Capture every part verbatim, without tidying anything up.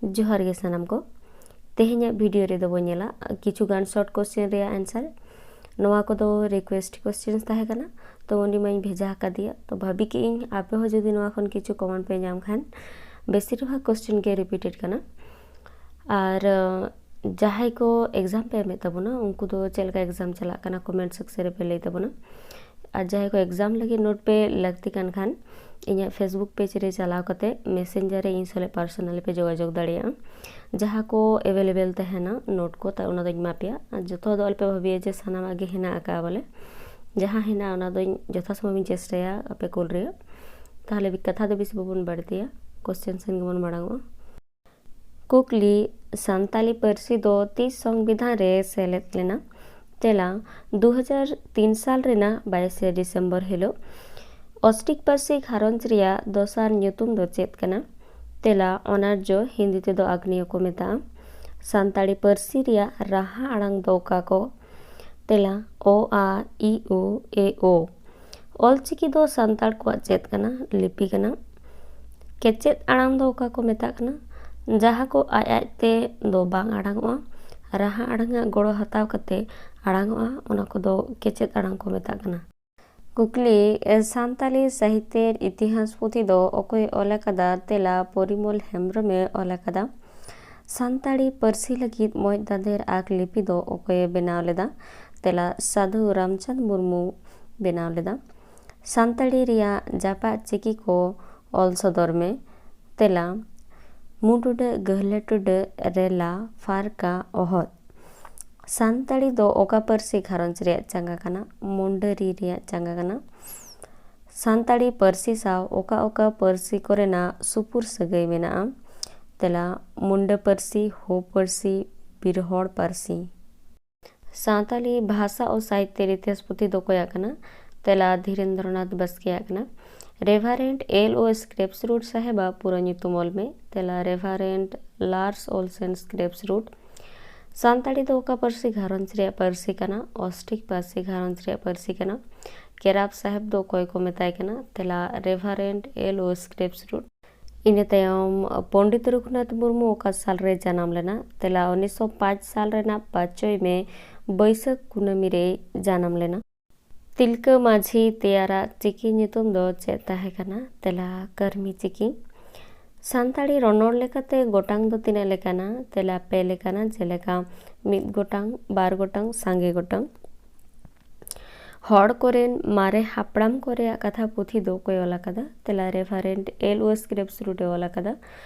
ᱡᱚᱦᱟᱨ ᱜᱮ ᱥᱟᱱᱟᱢ ᱠᱚ᱾ ᱛᱮᱦᱮᱧᱟᱜ ᱵᱷᱤᱰᱤᱭᱳ ᱨᱮᱫᱚ ᱵᱚᱱ ᱧᱮᱞᱟ ᱠᱤᱪᱷᱩ ᱜᱟᱱ ᱥᱚᱨᱴ ᱠᱚᱥᱪᱮᱱ ᱨᱮᱭᱟᱜ ᱟᱱᱥᱟᱨ᱾ ᱱᱚᱣᱟ ᱠᱚᱫᱚ ᱨᱤᱠᱩᱭᱮᱥᱴ ᱠᱚᱥᱪᱮᱱᱥ ᱛᱟᱦᱮᱸ ᱠᱟᱱᱟ, ᱛᱚ ᱩᱱᱤ ᱢᱟᱧ ᱵᱷᱮᱡᱟ ᱟᱠᱟᱫᱮᱭᱟ᱾ ᱛᱚ ᱵᱷᱟᱵᱤ ᱠᱮᱫ ᱟᱹᱧ ᱟᱯᱮ ᱦᱚᱸ ᱡᱩᱫᱤ ᱱᱚᱣᱟ ᱠᱷᱚᱱ ᱠᱤᱪᱷᱩ ᱠᱚᱢᱚᱱ ᱯᱮ ᱧᱟᱢ ᱠᱷᱟᱱ᱾ ᱵᱮᱥᱤᱨ ᱵᱷᱟᱜᱽ ᱠᱚᱥᱪᱮᱱ ᱜᱮ ᱨᱤᱯᱤᱴᱮᱰ ᱠᱟᱱᱟ᱾ ᱟᱨ ᱡᱟᱦᱟᱸᱭ ᱠᱚ ᱮᱠᱡᱟᱢ ᱯᱮ ᱮᱢᱮᱫ ᱛᱟᱵᱚᱱᱟ, ᱩᱱᱠᱩ ᱫᱚ ᱪᱮᱫ ᱞᱮᱠᱟ ᱮᱠᱡᱟᱢ ᱪᱟᱞᱟᱜ ᱠᱟᱱᱟ, ᱠᱚᱢᱮᱱᱴ ᱥᱮᱠᱥᱮᱱ ᱨᱮᱯᱮ ᱞᱟᱹᱭ ᱛᱟᱵᱚᱱᱟ᱾ ᱟᱨ ᱡᱟᱦᱟᱸᱭ ᱠᱚ ᱮᱠᱡᱟᱢ ᱞᱟᱹᱜᱤᱫ ᱱᱳᱴ ᱯᱮ ᱞᱟᱹᱠᱛᱤ ᱠᱟᱱ ᱠᱷᱟᱱ, ᱤᱧᱟᱹᱜ ᱯᱷᱮᱥᱵᱩᱠ ᱯᱮᱡᱽ ᱨᱮ ᱪᱟᱞᱟᱣ ᱠᱟᱛᱮ ᱢᱮᱥᱮᱧᱡᱟᱨ ᱨᱮ ᱤᱧ ᱥᱟᱞᱟᱜ ᱯᱟᱨᱥᱚᱱᱟᱞᱤ ᱯᱮ ᱡᱳᱜᱟᱡᱳᱜᱽ ᱫᱟᱲᱮᱭᱟᱜᱼᱟ᱾ ᱡᱟᱦᱟᱸ ᱠᱚ ᱮᱵᱮᱞᱮᱵᱮᱞ ᱛᱟᱦᱮᱱᱟ ᱱᱳᱴ ᱠᱚ, ᱛᱟ-, ᱚᱱᱟ ᱫᱚᱧ ᱮᱢᱟ ᱯᱮᱭᱟ᱾ ᱟᱨ ᱡᱚᱛᱚ ᱫᱚ ᱟᱞᱚᱯᱮ ᱵᱷᱟᱹᱵᱤᱭᱟ ᱡᱮ ᱥᱟᱱᱟᱢᱟᱜ ᱜᱮ ᱦᱮᱱᱟᱜ ᱟᱠᱟᱫᱼᱟ ᱵᱚᱞᱮ᱾ ᱡᱟᱦᱟᱸ ᱦᱮᱱᱟᱜᱼᱟ, ᱚᱱᱟ ᱫᱚᱧ ᱡᱚᱛᱷᱟᱛ ᱥᱚᱢᱚᱭ ᱤᱧ ᱪᱮᱥᱴᱟᱭᱟ ᱟᱯᱮ ᱠᱩᱞ ᱨᱮᱭᱟᱜ᱾ ᱛᱟᱦᱚᱞᱮ ᱠᱟᱛᱷᱟ ᱫᱚ ᱵᱮᱥᱤ ᱵᱟᱵᱚᱱ ᱵᱟᱹᱲᱛᱤᱭᱟ, ᱠᱚᱥᱪᱮᱱ ᱥᱮᱱ ᱜᱮᱵᱚᱱ ᱢᱟᱲᱟᱝ ᱚᱜᱼᱟ᱾ ᱠᱩᱠᱞᱤ, ᱥᱟᱱᱛᱟᱞᱤ ᱯᱟᱹᱨᱥᱤ ᱫᱚ ᱛᱤᱥ ᱥᱚᱝᱵᱤᱫᱷᱟᱱ ᱨᱮ ᱥᱮᱞᱮᱫ ᱞᱮᱱᱟ? ᱛᱮᱞᱟ, ᱫᱩ ᱦᱟᱡᱟᱨ ᱛᱤᱱ ᱥᱟᱞ ᱨᱮᱱᱟᱜ ᱵᱟᱭᱤᱥᱮ ᱰᱤᱥᱮᱢᱵᱚᱨ ᱦᱤᱞᱳᱜ᱾ ᱚᱥᱴᱤᱠ ᱯᱟᱹᱨᱥᱤ ᱜᱷᱟᱨᱚᱸᱡᱽ ᱨᱮᱭᱟᱜ ᱫᱚᱥᱟᱨ ᱧᱩᱛᱩᱢ ᱫᱚ ᱪᱮᱫ ᱠᱟᱱᱟ? ᱛᱮᱞᱟ, ᱚᱱᱟᱨᱡᱚ, ᱦᱤᱱᱫᱤ ᱛᱮᱫᱚ ᱟᱜᱽᱱᱮᱭᱚ ᱠᱚ ᱢᱮᱛᱟᱜᱼᱟ᱾ ᱥᱟᱱᱛᱟᱲᱤ ᱯᱟᱹᱨᱥᱤ ᱨᱮᱭᱟᱜ ᱨᱟᱦᱟ ᱟᱲᱟᱝ ᱫᱚ ᱚᱠᱟ ᱠᱚ? ᱛᱮᱞᱟ, ᱚ, ᱟ, ᱤ, ᱩ, ᱮ, ᱳ᱾ ᱚᱞᱪᱤᱠᱤ ᱫᱚ ᱥᱟᱱᱛᱟᱲ ᱠᱚᱣᱟᱜ ᱪᱮᱫ ᱠᱟᱱᱟ? ᱞᱤᱯᱤ ᱠᱟᱱᱟ᱾ ᱠᱮᱪᱮᱫ ᱟᱲᱟᱝ ᱫᱚ ᱚᱠᱟ ᱠᱚ ᱢᱮᱛᱟᱜ ᱠᱟᱱᱟ? ᱡᱟᱦᱟᱸ ᱠᱚ ᱟᱡ ᱟᱡ ᱛᱮ ᱫᱚ ᱵᱟᱝ ᱟᱲᱟᱝᱚᱜᱼᱟ, ᱨᱟᱦᱟ ᱟᱲᱟᱝ ᱟᱜ ᱜᱚᱲᱚ ᱦᱟᱛᱟᱣ ᱠᱟᱛᱮ ᱟᱲᱟᱝᱚᱜᱼᱟ, ᱚᱱᱟ ᱠᱚᱫᱚ ᱠᱮᱪᱮᱫ ᱟᱲᱟᱝ ᱠᱚ ᱢᱮᱛᱟᱜ ᱠᱟᱱᱟ᱾ ᱠᱩᱠᱞᱤ, ᱮ, ᱥᱟᱱᱛᱟᱞᱤ ᱥᱟᱦᱤᱛᱭᱚ ᱤᱛᱤᱦᱟᱥ ᱯᱩᱛᱷᱤ ᱫᱚ ᱚᱠᱚᱭᱮ ᱚᱞ ᱟᱠᱟᱫᱟ? ᱛᱮᱞᱟ, ᱯᱚᱨᱤᱢᱚᱞ ᱦᱮᱢᱵᱨᱚᱢᱮ ᱚᱞ ᱟᱠᱟᱫᱟ᱾ ᱥᱟᱱᱛᱟᱲᱤ ᱯᱟᱹᱨᱥᱤ ᱞᱟᱹᱜᱤᱫ ᱢᱚᱡᱽ ᱫᱟᱸᱫᱷᱮᱨ ᱟᱠ ᱞᱤᱯᱤ ᱫᱚ ᱚᱠᱚᱭᱮ ᱵᱮᱱᱟᱣ ᱞᱮᱫᱟ? ᱛᱮᱞᱟ, ᱥᱟᱹᱫᱷᱩ ᱨᱟᱢᱪᱟᱸᱫᱽ ᱢᱩᱨᱢᱩ ᱵᱮᱱᱟᱣ ᱞᱮᱫᱟ᱾ ᱥᱟᱱᱛᱟᱲᱤ ᱨᱮᱭᱟᱜ ᱡᱟᱯᱟᱜ ᱪᱤᱠᱤ ᱠᱚ ᱚᱞ ᱥᱚᱫᱚᱨ ᱢᱮ᱾ ᱛᱮᱞᱟ, ᱢᱩᱸᱰᱩᱰᱟᱹᱜ, ᱜᱟᱹᱦᱞᱟᱹ ᱴᱩᱰᱟᱹᱜ, ᱨᱮᱞᱟ, ᱯᱷᱟᱨᱠᱟ, ᱚᱦᱚᱫ᱾ ᱥᱟᱱᱛᱟᱲᱤ ᱫᱚ ᱚᱠᱟ ᱯᱟᱹᱨᱥᱤ ᱜᱷᱟᱨᱚᱸᱡᱽ ᱨᱮᱭᱟᱜ ᱪᱟᱸᱜᱟ ᱠᱟᱱᱟ? ᱢᱩᱱᱰᱟᱹᱨᱤ ᱨᱮᱭᱟᱜ ᱪᱟᱸᱜᱟ ᱠᱟᱱᱟ᱾ ᱥᱟᱱᱛᱟᱲᱤ ᱯᱟᱹᱨᱥᱤ ᱥᱟᱶ ᱚᱠᱟ ᱚᱠᱟ ᱯᱟᱹᱨᱥᱤ ᱠᱚᱨᱮᱱᱟᱜ ᱥᱩᱯᱩᱨ ᱥᱟᱹᱜᱟᱹᱭ ᱢᱮᱱᱟᱜᱼᱟ? ᱛᱮᱞᱟ, ᱢᱩᱱᱰᱟᱹ ᱯᱟᱹᱨᱥᱤ, ᱦᱳ ᱯᱟᱹᱨᱥᱤ, ᱵᱤᱨᱦᱚᱲ ᱯᱟᱹᱨᱥᱤ᱾ ᱥᱟᱱᱛᱟᱞᱤ ᱵᱷᱟᱥᱟ ᱟᱨ ᱥᱟᱦᱤᱛᱭᱚ ᱤᱛᱤᱦᱟᱥ ᱯᱩᱛᱷᱤ ᱫᱚ ᱚᱠᱚᱭᱟᱜ ᱠᱟᱱᱟ? ᱛᱮᱞᱟ, ᱫᱷᱤᱨᱮᱱᱫᱨᱚᱱᱟᱛᱷ ᱵᱟᱥᱠᱮᱭᱟᱜ ᱠᱟᱱᱟ᱾ ᱨᱮᱵᱷᱟᱨᱮᱱᱰ ᱮᱞ ᱳ ᱥᱠᱨᱮᱯᱥ ᱨᱩᱰ ᱥᱟᱦᱮᱵᱟᱜ ᱯᱩᱨᱟᱹ ᱧᱩᱛᱩᱢ ᱚᱞ ᱢᱮ᱾ ᱛᱮᱞᱟ, ᱨᱮᱵᱷᱟᱨᱮᱱᱰ ᱞᱟᱨᱥ ᱳᱞᱥᱮᱱ ᱥᱠᱨᱮᱯᱥ ᱨᱩᱰ᱾ ᱥᱟᱱᱛᱟᱲᱤ ᱫᱚ ᱚᱠᱟ ᱯᱟᱹᱨᱥᱤ ᱜᱷᱟᱨᱚᱸᱡᱽ ᱨᱮᱭᱟᱜ ᱯᱟᱹᱨᱥᱤ ᱠᱟᱱᱟ? ᱚᱥᱴᱨᱤᱠ ᱯᱟᱹᱨᱥᱤ ᱜᱷᱟᱨᱚᱸᱡᱽ ᱨᱮᱭᱟᱜ ᱯᱟᱹᱨᱥᱤ ᱠᱟᱱᱟ᱾ ᱠᱮᱨᱟᱵ ᱥᱟᱦᱮᱵ ᱫᱚ ᱚᱠᱚᱭ ᱠᱚ ᱢᱮᱛᱟᱭ ᱠᱟᱱᱟ? ᱛᱮᱞᱟ, ᱨᱮᱵᱷᱟᱨᱮᱱᱰ ᱮᱞ ᱳ ᱥᱠᱨᱮᱯᱥ ᱨᱩᱰ᱾ ᱤᱱᱟᱹ ᱛᱟᱭᱚᱢ ᱯᱚᱱᱰᱤᱛ ᱨᱚᱜᱷᱩᱱᱟᱛᱷ ᱢᱩᱨᱢᱩ ᱚᱠᱟ ᱥᱟᱞ ᱨᱮ ᱡᱟᱱᱟᱢ ᱞᱮᱱᱟ? ᱛᱮᱞᱟ ᱩᱱᱤᱥᱥᱚ ᱯᱟᱸᱪ ᱥᱟᱞ ᱨᱮᱱᱟᱜ ᱯᱟᱸᱪᱚᱭ ᱢᱮ, ᱵᱟᱹᱭᱥᱟᱹᱠᱷ ᱠᱩᱱᱟᱹᱢᱤ ᱨᱮᱭ ᱡᱟᱱᱟᱢ ᱞᱮᱱᱟ᱾ ᱛᱤᱞᱠᱟᱹ ᱢᱟᱹᱡᱷᱤ ᱛᱮᱭᱟᱨᱟᱜ ᱪᱤᱠᱤ ᱧᱩᱛᱩᱢ ᱫᱚ ᱪᱮᱫ ᱛᱟᱦᱮᱸ ᱠᱟᱱᱟ? ᱛᱮᱞᱟ ᱠᱟᱹᱨᱢᱤ ᱪᱤᱠᱤ᱾ ᱥᱟᱱᱛᱟᱲᱤ ᱨᱚᱱᱚᱲ ᱞᱮᱠᱟᱛᱮ ᱜᱚᱴᱟᱝ ᱫᱚ ᱛᱤᱱᱟᱹᱜ ᱞᱮᱠᱟᱱᱟ? ᱛᱮᱞᱟ ᱯᱮ ᱞᱮᱠᱟᱱᱟ, ᱡᱮᱞᱮᱠᱟ ᱢᱤᱫ ᱜᱚᱴᱟᱝ, ᱵᱟᱨ ᱜᱚᱴᱟᱝ, ᱥᱟᱸᱜᱮ ᱜᱚᱴᱟᱝ᱾ ᱦᱚᱲ ᱠᱚᱨᱮᱱ ᱢᱟᱨᱮ ᱦᱟᱯᱲᱟᱢ ᱠᱚ ᱨᱮᱭᱟᱜ ᱠᱟᱛᱷᱟ ᱯᱩᱛᱷᱤ ᱫᱚ ᱚᱠᱚᱭ ᱚᱞ ᱟᱠᱟᱫᱟ? ᱛᱮᱞᱟ ᱨᱮᱵᱷᱟᱨᱮᱱᱰ ᱮᱞ ᱳ ᱥᱠᱨᱤᱯᱴᱥ ᱨᱩᱰ ᱮ ᱚᱞ ᱟᱠᱟᱫᱟ᱾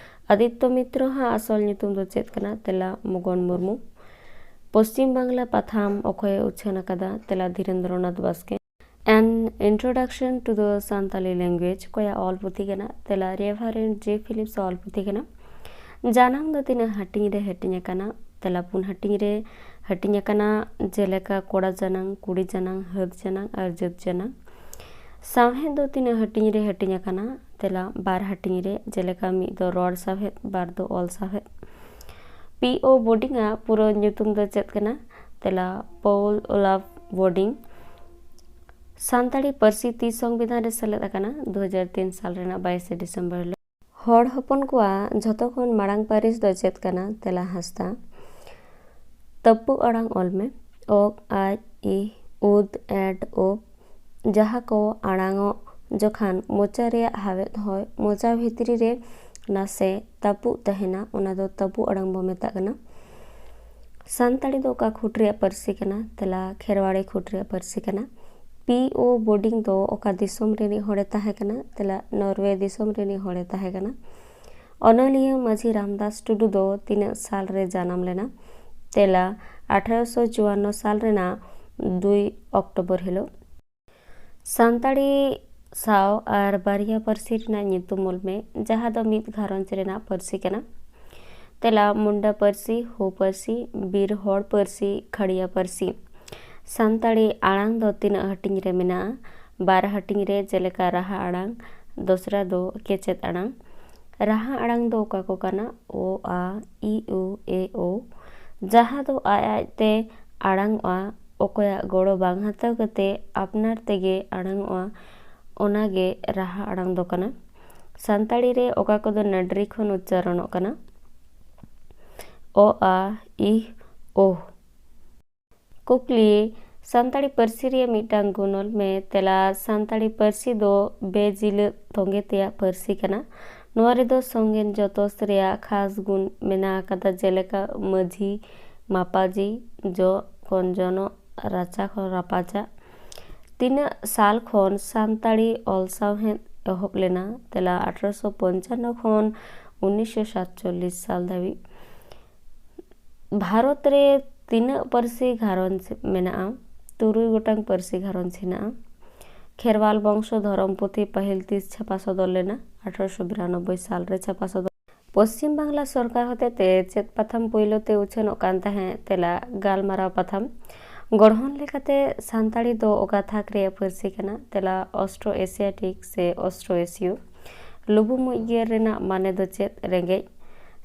ᱟᱫᱤᱛᱛᱚ ᱢᱤᱛᱨᱚ ᱦᱟᱜ ᱟᱥᱚᱞ ᱧᱩᱛᱩᱢ ᱫᱚ ᱪᱮᱫ ᱠᱟᱱᱟ? ᱛᱮᱞᱟ ᱢᱚᱜᱚᱱ ᱢᱩᱨᱢᱩ᱾ ᱯᱚᱥᱪᱤᱢ ᱵᱟᱝᱞᱟ ᱯᱟᱛᱷᱟᱢ ᱚᱠᱚᱭᱮ ᱩᱪᱷᱟᱹᱱ ᱟᱠᱟᱫᱟ? ᱛᱮᱞᱟ ᱫᱷᱤᱨᱮᱱᱫᱨᱚᱱᱟᱛᱷ ᱵᱟᱥᱠᱮ᱾ An Introduction to the Santali Language ᱚᱠᱚᱭᱟᱜ ᱚᱞ ᱯᱩᱛᱷᱤ ᱠᱟᱱᱟ? ᱛᱮᱞᱟ ᱨᱮᱵᱷᱟᱨᱮᱱᱰ ᱡᱮ ᱯᱷᱤᱞᱤᱯᱥ ᱚᱞ ᱯᱩᱛᱷᱤ ᱠᱟᱱᱟ᱾ ᱡᱟᱱᱟᱢ ᱫᱚ ᱛᱤᱱᱟᱹᱜ ᱦᱟᱹᱴᱤᱧ ᱨᱮ ᱦᱟᱹᱴᱤᱧ ᱟᱠᱟᱱᱟ? ᱛᱮᱞᱟ ᱯᱩᱱ ᱦᱟᱹᱴᱤᱧ ᱨᱮ ᱦᱟᱹᱴᱤᱧ ᱟᱠᱟᱱᱟ, ᱡᱮᱞᱮᱠᱟ ᱠᱚᱲᱟ ᱡᱟᱱᱟᱝ, ᱠᱩᱲᱤ ᱡᱟᱱᱟᱝ, ᱦᱟᱹᱫ ᱡᱟᱱᱟᱝ ᱟᱨ ᱡᱟᱹᱛ ᱡᱟᱱᱟᱝ᱾ ᱥᱟᱶᱦᱮᱫ ᱫᱚ ᱛᱤᱱᱟᱹᱜ ᱦᱟᱹᱴᱤᱧ ᱨᱮ ᱦᱟᱹᱴᱤᱧ ᱟᱠᱟᱱᱟ? ᱛᱮᱞᱟ ᱵᱟᱨ ᱦᱟᱹᱴᱤᱧ ᱨᱮ, ᱡᱮᱞᱮᱠᱟ ᱢᱤᱫ ᱫᱚ ᱨᱚᱲ ᱥᱟᱶᱦᱮᱫ, ᱵᱟᱨ ᱫᱚ ᱚᱞ ᱥᱟᱶᱦᱮᱫ᱾ ᱯᱤ ᱳ ᱵᱳᱰᱤᱝ ᱟᱜ ᱯᱩᱨᱟᱹ ᱧᱩᱛᱩᱢ ᱫᱚ ᱪᱮᱫ ᱠᱟᱱᱟ? ᱛᱮᱞᱟ ᱯᱟᱩᱞ ᱳᱞᱟᱯᱷ ᱵᱳᱰᱤᱝ᱾ ᱥᱟᱱᱛᱟᱲᱤ ᱯᱟᱹᱨᱥᱤ ᱛᱤᱥ ᱥᱚᱝᱵᱤᱫᱷᱟᱱ ᱨᱮ ᱥᱮᱞᱮᱫ ᱟᱠᱟᱱᱟ? ᱫᱩ ᱦᱟᱡᱟᱨ ᱛᱤᱱ ᱥᱟᱞ ᱨᱮᱱᱟᱜ ᱵᱟᱭᱤᱥᱮ ᱰᱤᱥᱮᱢᱵᱚᱨ ᱦᱤᱞᱳᱜ᱾ ᱦᱚᱲ ᱦᱚᱯᱚᱱ ᱠᱚᱣᱟᱜ ᱡᱷᱚᱛᱚ ᱠᱷᱚᱱ ᱢᱟᱲᱟᱝ ᱯᱟᱹᱨᱤᱥ ᱫᱚ ᱪᱮᱫ ᱠᱟᱱᱟ? ᱛᱮᱞᱟ ᱦᱟᱸᱥᱫᱟ᱾ ᱛᱟᱹᱯᱩ ᱟᱲᱟᱝ ᱚᱞ ᱢᱮ᱾ ᱚᱜ, ᱟᱡ, ᱤ, ᱩᱫ, ᱮᱰ, ᱩᱵ᱾ ᱡᱟᱦᱟᱸ ᱠᱚ ᱟᱲᱟᱝᱚᱜ ᱡᱚᱠᱷᱟᱱ ᱢᱚᱪᱟ ᱨᱮᱭᱟᱜ ᱦᱟᱣᱮᱫ ᱦᱚᱭ ᱢᱚᱪᱟ ᱵᱷᱤᱛᱨᱤ ᱨᱮ ᱱᱟᱥᱮ ᱛᱟᱹᱯᱩᱜ ᱛᱟᱦᱮᱱᱟ, ᱚᱱᱟ ᱫᱚ ᱛᱟᱹᱯᱩ ᱟᱲᱟᱝ ᱵᱚ ᱢᱮᱛᱟᱜ ᱠᱟᱱᱟ᱾ ᱥᱟᱱᱛᱟᱲᱤ ᱫᱚ ᱚᱠᱟ ᱠᱷᱩᱸᱴ ᱨᱮᱭᱟᱜ ᱯᱟᱹᱨᱥᱤ ᱠᱟᱱᱟ? ᱛᱮᱞᱟ ᱠᱷᱮᱨᱣᱟᱲᱤ ᱠᱷᱩᱸᱴ ᱨᱮᱭᱟᱜ ᱯᱟᱹᱨᱥᱤ ᱠᱟᱱᱟ᱾ ᱯᱤ ᱳ ᱵᱳᱰᱤᱝ ᱫᱚ ᱚᱠᱟ ᱫᱤᱥᱚᱢ ᱨᱤᱱᱤᱡ ᱦᱚᱲᱮ ᱛᱟᱦᱮᱸ ᱠᱟᱱᱟ? ᱛᱮᱞᱟ ᱱᱚᱨᱣᱮ ᱫᱤᱥᱚᱢ ᱨᱤᱱᱤᱡ ᱦᱚᱲᱮ ᱛᱟᱦᱮᱸ ᱠᱟᱱᱟ᱾ ᱚᱱᱚᱞᱤᱭᱟᱹ ᱢᱟᱹᱡᱷᱤ ᱨᱟᱢᱫᱟᱥ ᱴᱩᱰᱩ ᱫᱚ ᱛᱤᱱᱟᱹᱜ ᱥᱟᱞ ᱨᱮ ᱡᱟᱱᱟᱢ ᱞᱮᱱᱟ? ᱛᱮᱞᱟ ᱟᱴᱷᱟᱨᱚᱥᱚ ᱪᱩᱣᱟᱱᱱᱚ ᱥᱟᱞ ᱨᱮᱱᱟᱜ ᱫᱩᱭ ᱚᱠᱴᱳᱵᱚᱨ ᱦᱤᱞᱳᱜ᱾ ᱥᱟᱱᱛᱟᱲᱤ ᱥᱟᱶ ᱟᱨ ᱵᱟᱨᱭᱟ ᱯᱟᱹᱨᱥᱤ ᱨᱮᱱᱟᱜ ᱧᱩᱛᱩᱢ ᱚᱞ ᱢᱮ, ᱡᱟᱦᱟᱸ ᱫᱚ ᱢᱤᱫ ᱜᱷᱟᱨᱚᱸᱡᱽ ᱨᱮᱱᱟᱜ ᱯᱟᱹᱨᱥᱤ ᱠᱟᱱᱟ᱾ ᱛᱮᱞᱟ ᱢᱩᱱᱰᱟ ᱯᱟᱹᱨᱥᱤ, ᱦᱳ ᱯᱟᱹᱨᱥᱤ, ᱵᱤᱨ ᱦᱚᱲ ᱯᱟᱹᱨᱥᱤ, ᱠᱷᱟᱲᱤᱭᱟ ᱯᱟᱹᱨᱥᱤ᱾ ᱥᱟᱱᱛᱟᱲᱤ ᱟᱲᱟᱝ ᱫᱚ ᱛᱤᱱᱟᱹᱜ ᱦᱟᱹᱴᱤᱧ ᱨᱮ ᱢᱮᱱᱟᱜᱼᱟ? ᱵᱟᱨ ᱦᱟᱹᱴᱤᱧ ᱨᱮ, ᱡᱮᱞᱮᱠᱟ ᱨᱟᱦᱟ ᱟᱲᱟᱝ, ᱫᱚᱥᱨᱟ ᱫᱚ ᱠᱮᱪᱮᱫ ᱟᱲᱟᱝ᱾ ᱨᱟᱦᱟ ᱟᱲᱟᱝ ᱫᱚ ᱚᱠᱟ ᱠᱚ ᱠᱟᱱᱟ? ᱚ, ᱟ, ᱤ, ᱩ, ᱮ, ᱳ᱾ ᱡᱟᱦᱟᱸ ᱫᱚ ᱟᱡ ᱟᱡᱛᱮ ᱟᱲᱟᱝᱚᱜᱼᱟ, ᱚᱠᱚᱭᱟᱜ ᱜᱚᱲᱚ ᱵᱟᱝ ᱦᱟᱛᱟᱣ ᱠᱟᱛᱮ ᱟᱯᱱᱟᱨ ᱛᱮᱜᱮ ᱟᱲᱟᱝᱚᱜᱼᱟ, ᱚᱱᱟᱜᱮ ᱨᱟᱦᱟ ᱟᱲᱟᱝ ᱫᱚ ᱠᱟᱱᱟ᱾ ᱥᱟᱱᱛᱟᱲᱤ ᱨᱮ ᱚᱠᱟ ᱠᱚᱫᱚ ᱱᱟᱹᱰᱨᱤ ᱠᱷᱚᱱ ᱩᱪᱪᱟᱨᱚᱱᱚᱜ ᱠᱟᱱᱟ? ᱚ, ᱟ, ᱤᱦ, ᱳᱦ᱾ ᱠᱩᱠᱞᱤ, ᱥᱟᱱᱛᱟᱲᱤ ᱯᱟᱹᱨᱥᱤ ᱨᱮᱭᱟᱜ ᱢᱤᱫᱴᱟᱝ ᱜᱩᱱᱚᱞ ᱢᱮ᱾ ᱛᱮᱞᱟ, ᱥᱟᱱᱛᱟᱲᱤ ᱯᱟᱹᱨᱥᱤ ᱫᱚ ᱵᱮᱡᱤᱞᱟᱹ ᱛᱚᱸᱜᱮ ᱛᱮᱭᱟᱜ ᱯᱟᱹᱨᱥᱤ ᱠᱟᱱᱟ᱾ ᱱᱚᱣᱟ ᱨᱮᱫᱚ ᱥᱚᱝᱜᱮᱱ ᱡᱚᱛᱚᱥ ᱨᱮᱭᱟᱜ ᱠᱷᱟᱥ ᱜᱩᱱ ᱢᱮᱱᱟᱜ ᱟᱠᱟᱫᱟ, ᱡᱮᱞᱮᱠᱟ ᱢᱟᱹᱡᱷᱤ, ᱢᱟᱯᱟᱡᱤ, ᱡᱚ ᱠᱷᱚᱱ ᱡᱚᱱᱚᱜ, ᱨᱟᱪᱟ ᱠᱷᱚᱱ ᱨᱟᱯᱟᱪᱟᱜ᱾ ᱛᱤᱱᱟᱹᱜ ᱥᱟᱞ ᱠᱷᱚᱱ ᱥᱟᱱᱛᱟᱲᱤ ᱚᱞ ᱥᱟᱶᱦᱮᱫ ᱮᱦᱚᱵ ᱞᱮᱱᱟ? ᱛᱮᱞᱟ, ᱟᱴᱷᱨᱚᱥᱚ ᱯᱚᱧᱪᱟᱱᱱᱚ ᱠᱷᱚᱱ ᱩᱱᱤᱥᱥᱚ ᱥᱟᱛᱪᱚᱞᱞᱤᱥ ᱥᱟᱞ ᱫᱷᱟᱹᱵᱤᱡ᱾ ᱵᱷᱟᱨᱚᱛ ᱨᱮ ᱛᱤᱱᱟᱹᱜ ᱯᱟᱹᱨᱥᱤ ᱜᱷᱟᱨᱚᱸᱡᱽ ᱢᱮᱱᱟᱜᱼᱟ? ᱛᱩᱨᱩᱭ ᱜᱚᱴᱟᱝ ᱯᱟᱹᱨᱥᱤ ᱜᱷᱟᱨᱚᱸᱡᱽ ᱦᱮᱱᱟᱜᱼᱟ᱾ ᱠᱷᱮᱨᱣᱟᱞ ᱵᱚᱝᱥᱚ ᱫᱷᱚᱨᱚᱢ ᱯᱩᱛᱷᱤ ᱯᱟᱹᱦᱤᱞ ᱛᱤᱥ ᱪᱷᱟᱯᱟ ᱥᱚᱫᱚᱨ ᱞᱮᱱᱟ? ᱟᱴᱷᱨᱚᱥᱚ ᱵᱤᱨᱟᱱᱚᱵᱵᱳᱭ ᱥᱟᱞ ᱨᱮ ᱪᱷᱟᱯᱟ ᱥᱚᱫᱚᱨ᱾ ᱯᱚᱥᱪᱤᱢ ᱵᱟᱝᱞᱟ ᱥᱚᱨᱠᱟᱨ ᱦᱚᱛᱮᱛᱮ ᱪᱮᱫ ᱯᱟᱛᱷᱟᱢ ᱯᱳᱭᱞᱳ ᱛᱮ ᱩᱪᱷᱟᱹᱱᱚᱜ ᱠᱟᱱ ᱛᱟᱦᱮᱸᱫ? ᱛᱮᱞᱟ, ᱜᱟᱞᱢᱟᱨᱟᱣ ᱯᱟᱛᱷᱟᱢ᱾ ᱜᱚᱲᱦᱚᱱ ᱞᱮᱠᱟᱛᱮ ᱥᱟᱱᱛᱟᱲᱤ ᱫᱚ ᱚᱠᱟ ᱛᱷᱟᱠ ᱨᱮᱭᱟᱜ ᱯᱟᱹᱨᱥᱤ ᱠᱟᱱᱟ? ᱛᱮᱞᱟ, ᱚᱥᱴᱨᱳ ᱮᱥᱤᱭᱟᱴᱤᱠ ᱥᱮ ᱚᱥᱴᱨᱳ ᱮᱥᱤᱭᱚ᱾ ᱞᱩᱵᱩ ᱢᱩᱡ ᱜᱮᱨ ᱨᱮᱱᱟᱜ ᱢᱟᱱᱮ ᱫᱚ ᱪᱮᱫ? ᱨᱮᱸᱜᱮᱡ᱾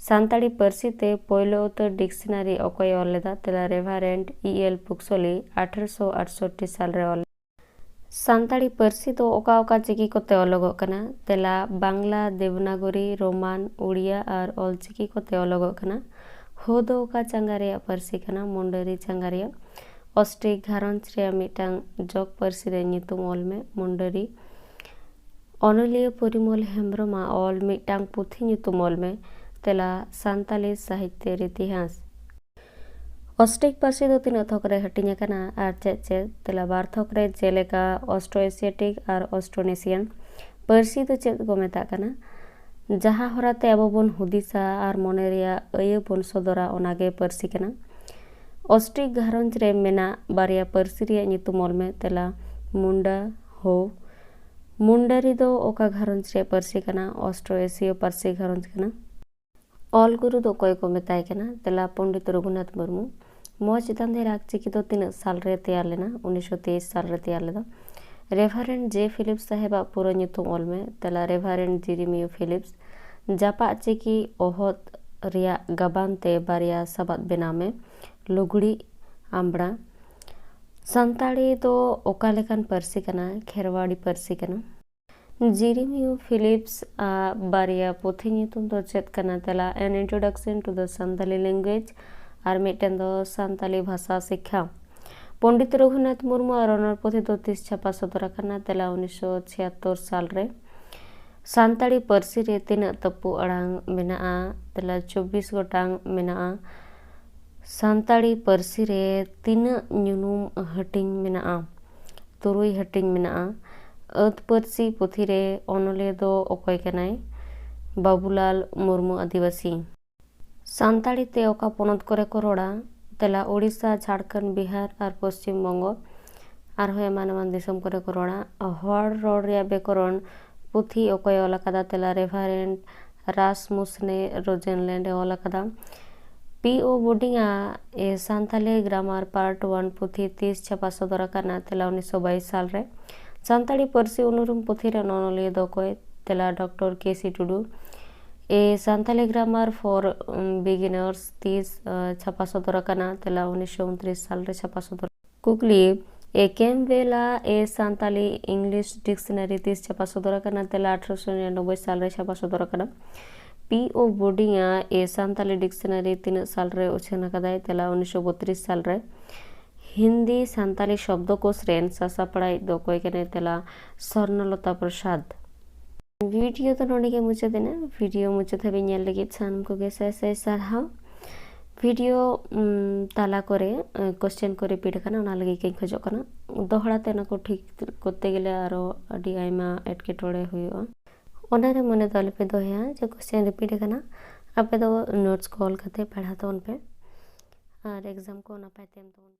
ᱥᱟᱱᱛᱟᱲᱤ ᱯᱟᱹᱨᱥᱤ ᱛᱮ ᱯᱳᱭᱞᱳ ᱩᱛᱟᱹᱨ ᱰᱤᱠᱥᱱᱟᱨᱤ ᱚᱠᱚᱭ ᱚᱞ ᱞᱮᱫᱟ? ᱛᱮᱞᱟ, ᱨᱮᱵᱷᱟᱨᱮᱱᱰ ᱤ ᱮᱞ ᱯᱩᱠᱥᱚᱞᱤ, ᱟᱴᱷᱨᱚᱥᱚ ᱟᱴᱥᱚᱴᱴᱤ ᱥᱟᱞ ᱨᱮ ᱚᱞ᱾ ᱥᱟᱱᱛᱟᱲᱤ ᱯᱟᱹᱨᱥᱤ ᱫᱚ ᱚᱠᱟ ᱚᱠᱟ ᱪᱤᱠᱤ ᱠᱚᱛᱮ ᱚᱞᱚᱜᱚᱜ ᱠᱟᱱᱟ? ᱛᱮᱞᱟ, ᱵᱟᱝᱞᱟ, ᱫᱮᱵᱽᱱᱟᱜᱚᱨᱤ, ᱨᱳᱢᱟᱱ, ᱩᱲᱤᱭᱟ ᱟᱨ ᱚᱞᱪᱤᱠᱤ ᱠᱚᱛᱮ ᱚᱞᱚᱜᱚᱜ ᱠᱟᱱᱟ᱾ ᱦᱳ ᱫᱚ ᱚᱠᱟ ᱪᱟᱸᱜᱟ ᱨᱮᱭᱟᱜ ᱯᱟᱹᱨᱥᱤ ᱠᱟᱱᱟ? ᱢᱩᱱᱰᱟᱹᱨᱤ ᱪᱟᱸᱜᱟ ᱨᱮᱭᱟᱜ᱾ ᱚᱥᱴᱨᱤᱠ ᱜᱷᱟᱨᱚᱸᱡᱽ ᱨᱮᱭᱟᱜ ᱢᱤᱫᱴᱟᱝ ᱡᱚᱜᱽ ᱯᱟᱹᱨᱥᱤ ᱨᱮ ᱧᱩᱛᱩᱢ ᱚᱞ ᱢᱮ᱾ ᱢᱩᱱᱰᱟᱹᱨᱤ᱾ ᱚᱱᱚᱞᱤᱭᱟᱹ ᱯᱚᱨᱤᱢᱚᱞ ᱦᱮᱢᱵᱽᱨᱚᱢᱟᱜ ᱚᱞ ᱢᱤᱫᱴᱟᱝ ᱯᱩᱛᱷᱤ ᱧᱩᱛᱩᱢ ᱚᱞ ᱢᱮ᱾ ᱛᱮᱞᱟ, ᱥᱟᱱᱛᱟᱞᱤ ᱥᱟᱦᱤᱛᱭᱚ ᱤᱛᱤᱦᱟᱥ᱾ ᱚᱥᱴᱨᱤᱠ ᱯᱟᱹᱨᱥᱤ ᱫᱚ ᱛᱤᱱᱟᱹᱜ ᱛᱷᱚᱠ ᱨᱮ ᱦᱟᱹᱴᱤᱧ ᱟᱠᱟᱱᱟ ᱟᱨ ᱪᱮᱫ ᱪᱮᱫ? ᱛᱮᱞᱟ, ᱵᱟᱨ ᱛᱷᱚᱠ ᱨᱮ, ᱡᱮᱞᱮᱠᱟ ᱚᱥᱴᱨᱳ ᱮᱥᱤᱭᱟᱴᱤᱠ ᱟᱨ ᱚᱥᱴᱨᱳᱱᱮᱥᱤᱭᱟᱱ᱾ ᱯᱟᱹᱨᱥᱤ ᱫᱚ ᱪᱮᱫ ᱠᱚ ᱢᱮᱛᱟᱜ ᱠᱟᱱᱟ? ᱡᱟᱦᱟᱸ ᱦᱚᱨᱟᱛᱮ ᱟᱵᱚ ᱵᱚᱱ ᱦᱩᱫᱤᱥᱟ ᱟᱨ ᱢᱚᱱᱮ ᱨᱮᱭᱟᱜ ᱟᱹᱭᱟᱹ ᱵᱚᱱ ᱥᱚᱫᱚᱨᱟ, ᱚᱱᱟᱜᱮ ᱯᱟᱹᱨᱥᱤ ᱠᱟᱱᱟ᱾ ᱚᱥᱴᱨᱤᱠ ᱜᱷᱟᱨᱚᱸᱡᱽ ᱨᱮ ᱢᱮᱱᱟᱜ ᱵᱟᱨᱭᱟ ᱯᱟᱹᱨᱥᱤ ᱨᱮᱭᱟᱜ ᱧᱩᱛᱩᱢ ᱚᱞ ᱢᱮ᱾ ᱛᱮᱞᱟ, ᱢᱩᱱᱰᱟ, ᱦᱳ᱾ ᱢᱩᱱᱰᱟᱨᱤ ᱫᱚ ᱚᱠᱟ ᱜᱷᱟᱨᱚᱸᱡᱽ ᱨᱮᱭᱟᱜ ᱯᱟᱹᱨᱥᱤ ᱠᱟᱱᱟ? ᱚᱥᱴᱨᱳ ᱮᱥᱤᱭᱚ ᱯᱟᱹᱨᱥᱤ ᱜᱷᱟᱨᱚᱸᱡᱽ ᱠᱟᱱᱟ᱾ ᱚᱞ ᱜᱩᱨᱩ ᱫᱚ ᱚᱠᱚᱭ ᱠᱚ ᱢᱮᱛᱟᱭ ᱠᱟᱱᱟ? ᱛᱮᱞᱟ, ᱯᱚᱱᱰᱤᱛ ᱨᱚᱜᱷᱩᱱᱟᱛᱷ ᱢᱩᱨᱢᱩ᱾ ᱢᱚᱡᱽ ᱫᱟᱸᱫᱷᱮ ᱨᱟᱜᱽ ᱪᱤᱠᱤ ᱫᱚ ᱛᱤᱱᱟᱹᱜ ᱥᱟᱞ ᱨᱮ ᱛᱮᱭᱟᱨ ᱞᱮᱱᱟ? ᱩᱱᱤᱥᱥᱚ ᱛᱮᱭᱤᱥ ᱥᱟᱞ ᱨᱮ ᱛᱮᱭᱟᱨ ᱞᱮᱫᱟ᱾ ᱨᱮᱵᱷᱟᱨᱮᱱᱰ ᱡᱮ ᱯᱷᱤᱞᱤᱯᱥ ᱥᱟᱦᱮᱵᱟᱜ ᱯᱩᱨᱟᱹ ᱧᱩᱛᱩᱢ ᱚᱞ ᱢᱮ᱾ ᱛᱮᱞᱟ, ᱨᱮᱵᱷᱟᱨᱮᱱᱰ ᱡᱤᱨᱤᱢᱤᱭᱳ ᱯᱷᱤᱞᱤᱯᱥ᱾ ᱡᱟᱯᱟᱜ ᱪᱤᱠᱤ ᱚᱦᱚᱫ ᱨᱮᱭᱟᱜ ᱜᱟᱵᱟᱱ ᱛᱮ ᱵᱟᱨᱭᱟ ᱥᱟᱵᱟᱫ ᱵᱮᱱᱟᱣ ᱢᱮ᱾ ᱞᱩᱜᱽᱲᱤ ᱟᱢᱵᱽᱲᱟ᱾ ᱥᱟᱱᱛᱟᱲᱤ ᱫᱚ ᱚᱠᱟ ᱞᱮᱠᱟᱱ ᱯᱟᱹᱨᱥᱤ ᱠᱟᱱᱟ? ᱠᱷᱮᱨᱣᱟᱲᱤ ᱯᱟᱹᱨᱥᱤ ᱠᱟᱱᱟ᱾ ᱡᱤᱨᱤᱢᱤᱭᱩ ᱯᱷᱤᱞᱤᱯᱥ ᱟᱜ ᱵᱟᱨᱭᱟ ᱯᱩᱛᱷᱤ ᱧᱩᱛᱩᱢ ᱫᱚ ᱪᱮᱫ ᱠᱟᱱᱟ? ᱛᱮᱞᱟ, An Introduction to the Santali Language, ᱟᱨ ᱢᱤᱫᱴᱮᱱ ᱫᱚ ᱥᱟᱱᱛᱟᱞᱤ ᱵᱷᱟᱥᱟ ᱥᱤᱠᱠᱷᱟ᱾ ᱯᱚᱱᱰᱤᱛ ᱨᱚᱜᱷᱩᱱᱟᱛᱷ ᱢᱩᱨᱢᱩ ᱟᱜ ᱨᱚᱱᱚᱲ ᱯᱩᱛᱷᱤ ᱫᱚ ᱛᱤᱥ ᱪᱷᱟᱯᱟ ᱥᱚᱫᱚᱨ ᱟᱠᱟᱱᱟ? ᱛᱮᱞᱟ, ᱩᱱᱤᱥᱥᱚ ᱪᱷᱤᱭᱟᱛᱛᱳᱨ ᱥᱟᱞ ᱨᱮ᱾ ᱥᱟᱱᱛᱟᱲᱤ ᱯᱟᱹᱨᱥᱤ ᱨᱮ ᱛᱤᱱᱟᱹᱜ ᱛᱟᱹᱯᱩ ᱟᱲᱟᱝ ᱢᱮᱱᱟᱜᱼᱟ? ᱛᱮᱞᱟ, ᱪᱚᱵᱵᱤᱥ ᱜᱚᱴᱟᱝ ᱢᱮᱱᱟᱜᱼᱟ᱾ ᱥᱟᱱᱛᱟᱲᱤ ᱯᱟᱹᱨᱥᱤ ᱨᱮ ᱛᱤᱱᱟᱹᱜ ᱧᱩᱱᱩᱢ ᱦᱟᱹᱴᱤᱧ ᱢᱮᱱᱟᱜᱼᱟ? ᱛᱩᱨᱩᱭ ᱦᱟᱹᱴᱤᱧ ᱢᱮᱱᱟᱜᱼᱟ᱾ ᱟᱹᱛ ᱯᱟᱹᱨᱥᱤ ᱯᱩᱛᱷᱤ ᱨᱮ ᱚᱱᱚᱞᱤᱭᱟᱹ ᱫᱚ ᱚᱠᱚᱭ ᱠᱟᱱᱟᱭ? ᱵᱟᱵᱩᱞᱟᱞ ᱢᱩᱨᱢᱩ ᱟᱹᱫᱤᱵᱟᱹᱥᱤ᱾ ᱥᱟᱱᱛᱟᱲᱤ ᱛᱮ ᱚᱠᱟ ᱯᱚᱱᱚᱛ ᱠᱚᱨᱮ ᱠᱚ ᱨᱚᱲᱟ? ᱛᱮᱞᱟ, ᱳᱰᱤᱥᱟ, ᱡᱷᱟᱲᱠᱷᱚᱸᱰ, ᱵᱤᱦᱟᱨ ᱟᱨ ᱯᱚᱥᱪᱤᱢ ᱵᱚᱝᱜᱚ᱾ ᱟᱨᱦᱚᱸ ᱮᱢᱟᱱ ᱮᱢᱟᱱ ᱫᱤᱥᱚᱢ ᱠᱚᱨᱮ ᱠᱚ ᱨᱚᱲᱟ᱾ ᱦᱚᱲ ᱨᱚᱲ ᱨᱮᱭᱟᱜ ᱵᱮᱠᱚᱨᱚᱱ ᱯᱩᱛᱷᱤ ᱚᱠᱚᱭ ᱚᱞ ᱟᱠᱟᱫᱟ? ᱛᱮᱞᱟ, ᱨᱮᱵᱷᱟᱨᱮᱱᱰ ᱨᱟᱥᱢᱩᱥᱱᱮ ᱨᱳᱡᱮᱱᱞᱮᱱᱰ ᱮ ᱚᱞ ᱟᱠᱟᱫᱟ᱾ ᱯᱤ ᱳ ᱵᱳᱰᱤᱝ ᱟᱜ A Santali Grammar Part One ᱯᱩᱛᱷᱤ ᱛᱤᱥ ᱪᱷᱟᱯᱟ ᱥᱚᱫᱚᱨ ᱟᱠᱟᱱᱟ? ᱛᱮᱞᱟ, ᱩᱱᱤᱥᱥᱚ ᱵᱟᱭᱤᱥ ᱥᱟᱞ ᱨᱮ᱾ ᱥᱟᱱᱛᱟᱲᱤ ᱯᱟᱹᱨᱥᱤ ᱩᱱᱩᱨᱩᱢ ᱯᱩᱛᱷᱤ ᱨᱮᱱ ᱚᱱᱚᱞᱤᱭᱟᱹ ᱫᱚ ᱚᱠᱚᱭ? ᱛᱮᱞᱟ, doctor K C Tudu. A Santali Grammar for, um, Beginners ᱛᱤᱥ, ᱟ, ᱪᱷᱟᱯᱟ ᱥᱚᱫᱚᱨ ᱟᱠᱟᱱᱟ? ᱛᱮᱞᱟ, ᱩᱱᱤᱥᱥᱚ ᱩᱱᱛᱨᱤᱥ ᱥᱟᱞ ᱨᱮ ᱪᱷᱟᱯᱟ ᱥᱚᱫᱚᱨ᱾ ᱠᱩᱠᱞᱤ, A Campbell ᱟᱜ A Santali English Dictionary ᱛᱤᱥ ᱪᱷᱟᱯᱟ ᱥᱚᱫᱚᱨ ᱟᱠᱟᱱᱟ? ᱛᱮᱞᱟ, ᱟᱴᱷᱨᱚᱥᱚ ᱱᱤᱨᱟᱱᱚᱵᱵᱳᱭ ᱥᱟᱞ ᱨᱮ ᱪᱷᱟᱯᱟ ᱥᱚᱫᱚᱨ ᱟᱠᱟᱱᱟ᱾ ᱯᱤ ᱳ ᱵᱳᱰᱤᱝ ᱟᱜ A Santali Dictionary ᱛᱤᱱᱟᱹᱜ ᱥᱟᱞ ᱨᱮ ᱩᱪᱷᱟᱹᱱ ᱟᱠᱟᱫᱟᱭ? ᱛᱮᱞᱟ, ᱩᱱᱤᱥᱥᱚ ᱵᱚᱛᱨᱤᱥ ᱥᱟᱞ ᱨᱮ᱾ ᱦᱤᱱᱫᱤ ᱥᱟᱱᱛᱟᱞᱤ ᱥᱚᱵᱫᱚᱠᱳᱥ ᱨᱮᱱ ᱥᱟᱥᱟᱯᱲᱟᱣᱤᱡ ᱫᱚ ᱚᱠᱚᱭ ᱠᱟᱱᱟᱭ? ᱛᱮᱞᱟ, ᱥᱚᱨᱱᱚᱞᱚᱛᱟ ᱯᱨᱚᱥᱟᱫᱽ᱾ ᱵᱷᱤᱰᱤᱭᱳ ᱫᱚ ᱱᱚᱰᱮ ᱜᱮ ᱢᱩᱪᱟᱹᱫ ᱮᱱᱟ᱾ ᱵᱷᱤᱰᱤᱭᱳ ᱢᱩᱪᱟᱹᱫ ᱦᱟᱹᱵᱤᱡ ᱧᱮᱞ ᱞᱟᱹᱜᱤᱫ ᱥᱟᱱᱟᱢ ᱠᱚᱜᱮ ᱥᱟᱭ ᱥᱟᱭ ᱥᱟᱨᱦᱟᱣ᱾ ᱵᱷᱤᱰᱤᱭᱳ, ᱩᱢ, ᱛᱟᱞᱟ ᱠᱚᱨᱮ, ᱮ, ᱠᱚᱥᱪᱮᱱ ᱠᱚ ᱨᱤᱯᱤᱴ ᱟᱠᱟᱱᱟ, ᱚᱱᱟ ᱞᱟᱹᱜᱤᱫ ᱜᱤᱧ ᱠᱷᱚᱡᱚᱜ ᱠᱟᱱᱟ᱾ ᱫᱚᱦᱲᱟ ᱛᱮ ᱚᱱᱟ ᱠᱚ ᱴᱷᱤᱠ ᱠᱚᱨᱛᱮ ᱜᱮᱞᱮ ᱟᱨᱚ ᱟᱹᱰᱤ ᱟᱭᱢᱟ ᱮᱴᱠᱮᱴᱚᱬᱮ ᱦᱩᱭᱩᱜᱼᱟ᱾ ᱚᱱᱟᱨᱮ ᱢᱚᱱᱮ ᱫᱚ ᱟᱞᱚᱯᱮ ᱫᱚᱦᱚᱭᱟ ᱡᱮ ᱠᱚᱥᱪᱮᱱ ᱨᱤᱯᱤᱴ ᱟᱠᱟᱱᱟ᱾ ᱟᱯᱮ ᱫᱚ ᱱᱳᱴᱥ ᱠᱚ ᱚᱞ ᱠᱟᱛᱮ ᱯᱟᱲᱦᱟᱣ ᱛᱟᱵᱚᱱ ᱯᱮ ᱟᱨ ᱮᱠᱡᱟᱢ ᱠᱚ ᱱᱟᱯᱟᱭ ᱛᱮ ᱮᱢ ᱛᱟᱵᱚᱱ ᱯᱮ᱾